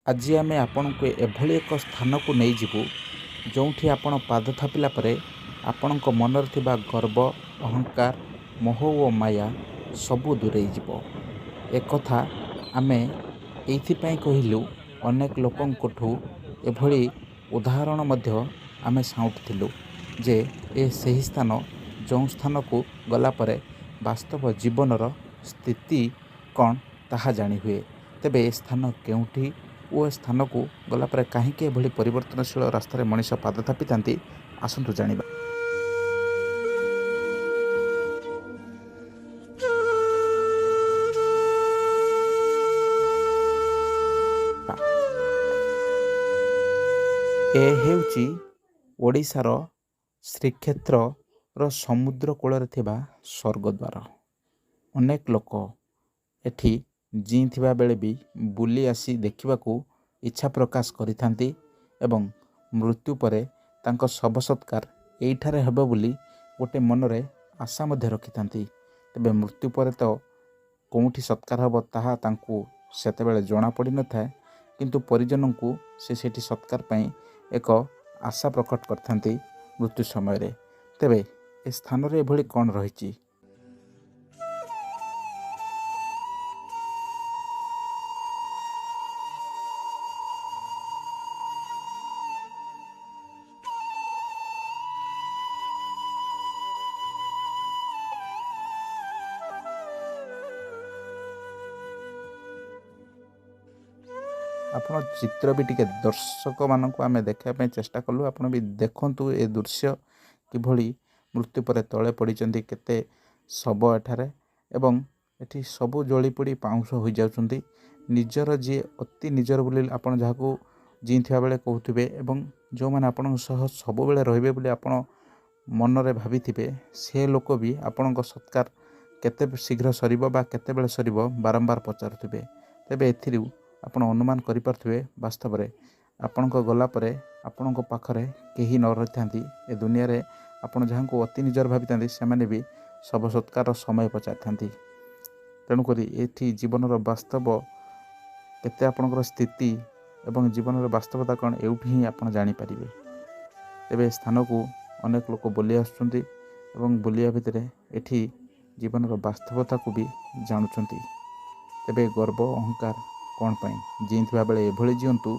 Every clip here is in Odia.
ଆଜି ଆମେ ଆପଣଙ୍କୁ ଏଭଳି ଏକ ସ୍ଥାନକୁ ନେଇଯିବୁ, ଯେଉଁଠି ଆପଣ ପାଦ ଥାପିଲା ପରେ ଆପଣଙ୍କ ମନରେ ଥିବା ଗର୍ବ, ଅହଙ୍କାର, ମୋହ ଓ ମାୟା ସବୁ ଦୂରେଇ ଯିବ। ଏକଥା ଆମେ ଏଇଥିପାଇଁ କହିଲୁ, ଅନେକ ଲୋକଙ୍କଠୁ ଏଭଳି ଉଦାହରଣ ମଧ୍ୟ ଆମେ ସାଉଁଟିଥିଲୁ ଯେ ଏ ସେହି ସ୍ଥାନ, ଯେଉଁ ସ୍ଥାନକୁ ଗଲା ପରେ ବାସ୍ତବ ଜୀବନର ସ୍ଥିତି କ'ଣ ତାହା ଜାଣିହୁଏ। ତେବେ ଏ ସ୍ଥାନ କେଉଁଠି ଓ ଏ ସ୍ଥାନକୁ ଗଲା ପରେ କାହିଁକି ଏଭଳି ପରିବର୍ତ୍ତନଶୀଳ ରାସ୍ତାରେ ମଣିଷ ପାଦ ଥାପିଥାନ୍ତି, ଆସନ୍ତୁ ଜାଣିବା। ଏ ହେଉଛି ଓଡ଼ିଶାର ଶ୍ରୀକ୍ଷେତ୍ରର ସମୁଦ୍ର କୂଳରେ ଥିବା ସ୍ୱର୍ଗଦ୍ୱାର। ଅନେକ ଲୋକ ଏଠି ଜିଇଁଥିବା ବେଳେ ବି ବୁଲି ଆସି ଦେଖିବାକୁ ଇଚ୍ଛା ପ୍ରକାଶ କରିଥାନ୍ତି ଏବଂ ମୃତ୍ୟୁ ପରେ ତାଙ୍କ ଶବ ସତ୍କାର ଏଇଠାରେ ହେବ ବୋଲି ଗୋଟେ ମନରେ ଆଶା ମଧ୍ୟ ରଖିଥାନ୍ତି। ତେବେ ମୃତ୍ୟୁ ପରେ ତ କେଉଁଠି ସତ୍କାର ହେବ ତାହା ତାଙ୍କୁ ସେତେବେଳେ ଜଣାପଡ଼ିନଥାଏ, କିନ୍ତୁ ପରିଜନଙ୍କୁ ସେ ସେଇଠି ସତ୍କାର ପାଇଁ ଏକ ଆଶା ପ୍ରକଟ କରିଥାନ୍ତି ମୃତ୍ୟୁ ସମୟରେ। ତେବେ ଏ ସ୍ଥାନରେ ଏଭଳି କ'ଣ ରହିଛି? ଆପଣ ଚିତ୍ର ବି ଟିକେ ଦର୍ଶକମାନଙ୍କୁ ଆମେ ଦେଖାଇବା ପାଇଁ ଚେଷ୍ଟା କଲୁ। ଆପଣ ବି ଦେଖନ୍ତୁ ଏ ଦୃଶ୍ୟ, କିଭଳି ମୃତ୍ୟୁ ପରେ ତଳେ ପଡ଼ିଛନ୍ତି କେତେ ଶବ ଏଠାରେ ଏବଂ ଏଠି ସବୁ ଜଳି ପୋଡ଼ି ପାଉଁଶ ହୋଇଯାଉଛନ୍ତି। ନିଜର ଯିଏ ଅତି ନିଜର ବୋଲି ଆପଣ ଯାହାକୁ ଜିଇଁଥିବା ବେଳେ କହୁଥିବେ ଏବଂ ଯେଉଁମାନେ ଆପଣଙ୍କ ସହ ସବୁବେଳେ ରହିବେ ବୋଲି ଆପଣ ମନରେ ଭାବିଥିବେ, ସେ ଲୋକ ବି ଆପଣଙ୍କ ସତ୍କାର କେତେ ଶୀଘ୍ର ସରିବ ବା କେତେବେଳେ ସରିବ ବାରମ୍ବାର ପଚାରୁଥିବେ। ତେବେ ଏଥିରୁ ଆପଣ ଅନୁମାନ କରିପାରୁଥିବେ, ବାସ୍ତବରେ ଆପଣଙ୍କ ଗଲା ପରେ ଆପଣଙ୍କ ପାଖରେ କେହି ନ ରହିଥାନ୍ତି ଏ ଦୁନିଆରେ। ଆପଣ ଯାହାଙ୍କୁ ଅତି ନିଜର ଭାବିଥାନ୍ତି, ସେମାନେ ବି ଶବ ସତ୍କାରର ସମୟ ପଚାରିଥାନ୍ତି। ତେଣୁକରି ଏଠି ଜୀବନର ବାସ୍ତବ କେତେ, ଆପଣଙ୍କର ସ୍ଥିତି ଏବଂ ଜୀବନର ବାସ୍ତବତା କ'ଣ, ଏଇଠି ହିଁ ଆପଣ ଜାଣିପାରିବେ। ତେବେ ଏ ସ୍ଥାନକୁ ଅନେକ ଲୋକ ବୁଲି ଆସୁଛନ୍ତି ଏବଂ ବୁଲିବା ଭିତରେ ଏଠି ଜୀବନର ବାସ୍ତବତାକୁ ବି ଜାଣୁଛନ୍ତି। ତେବେ ଗର୍ବ ଅହଙ୍କାର କ'ଣ ପାଇଁ? ଜିଇଁଥିବା ବେଳେ ଏଭଳି ଜିଅନ୍ତୁ,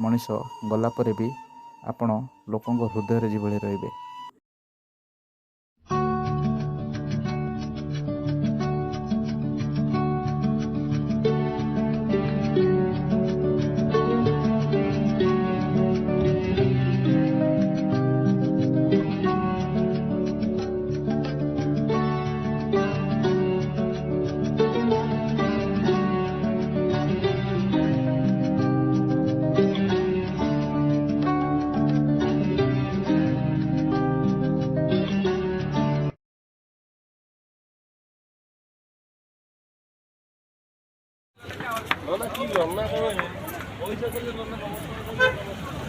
ମଣିଷ ଗଲା ପରେ ବି ଆପଣ ଲୋକଙ୍କ ହୃଦୟରେ ଯେଭଳି ରହିବେ। ନନା କି ନନା କଣ ପଇସା ଦେଲେ ନନା ନମସ୍କାର।